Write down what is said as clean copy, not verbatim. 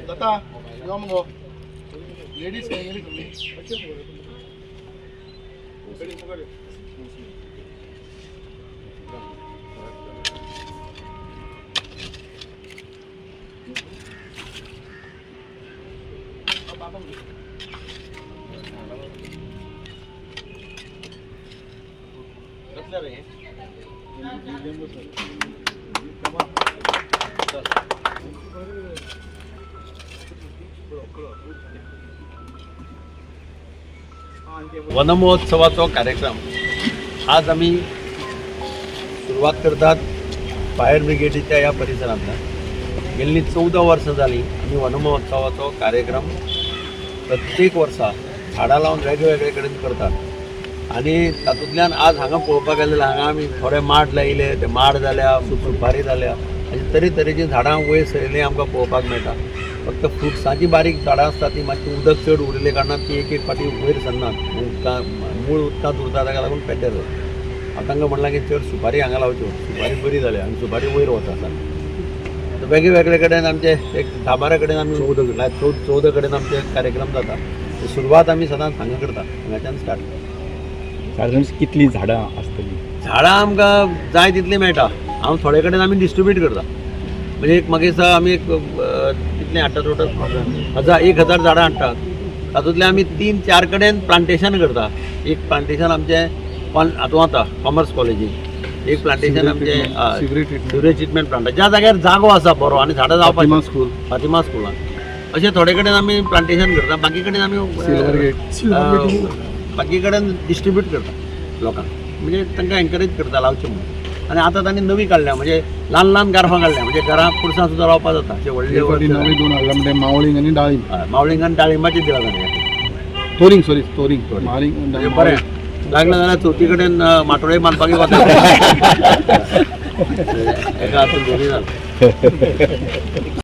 जाता यो मगो लेडीज खंय गेली सगळी? वनमहोत्सवाचो कार्यक्रम आज आमी सुरवात करतात फायर ब्रिगेडीच्या ह्या परिसरांतल्यान. गेल्लीं 14 वर्सां जालीं आमी वनमहोत्सवाचो कार्यक्रम प्रत्येक वर्सा झाडां लावन वेगवेगळे कडेन करतात आनी तातूंतल्यान आज हांगा पळोवपाक गेले जाल्यार हांगा आमी थोडे माड लायले, ते माड जाल्या, सुपारी जाल्या, अशी तरेतरेचीं झाडां वयर सरिल्लीं आमकां पळोवपाक मेळटा. फक्त फ्रुट्साचीं बारीक झाडां आसता ती मातशी उदक चड उरिल्ले कारणान ती एक एक फावटी वयर सरनात, उदकां मूळ उदकांत उरता, ताका लागून पेड्ड्यार जाता. हांव तांकां म्हणलां की चड सुपारी हांगा लावच्यो, सुपारी बरी जाल्या आनी सुपारी वयर वता सारकी. वेगळे वेगळे कडेन आमचे एक 10-12 कडेन आमी 14 कडेन आमचे कार्यक्रम जाता. सुरवात आमी सदांच हांगा करता, हांगाच्यान स्टार्ट करता. साधारण कितलीं झाडां आसतलीं? झाडां आमकां जाय तितलीं मेळटा. हांव थोडे कडेन आमी डिस्ट्रिब्यूट करता. म्हणजे एक मागीर दिसा आमी एक कितलीं हाडटा टोटल 1000 झाडां हाडटा. तातूंतले आमी 3-4 कडेन प्लांटेशन करता. एक प्लांटेशन आमचें हातूंत वता कॉमर्स कॉलेजीन, एक प्लांटेशन आमचें सिवरेज ट्रिटमेंट प्लांट, ज्या जाग्यार जागो आसा बरो आनी झाडां जावपाक, स्कूल फातिमा स्कुलान, अशें थोडे कडेन आमी प्लांटेशन करता. बाकी कडेन आमी बाकी कडेन डिस्ट्रिब्यूट करता लोकांक, म्हणजे तांकां एनकरेज करता लावचें म्हणून. आनी आतां तांणी नवी काडल्या, म्हणजे ल्हान ल्हान गार्फां काडल्या, म्हणजे घरां पुरसां सुद्दां लावपाक जाता अशें व्हडले. नवी दोन हाडल्या म्हणजे मावळींग आनी डाळींब. हय, मावळींग आनी डाळिंबाची दिला ताणें. तोरिंग, सॉरी, तोरिंग, मावळींग. म्हणजे बरें लागलें जाल्यार चवथी कडेन माटोळे बांदपाक वता, एका हातून दोनी जालें.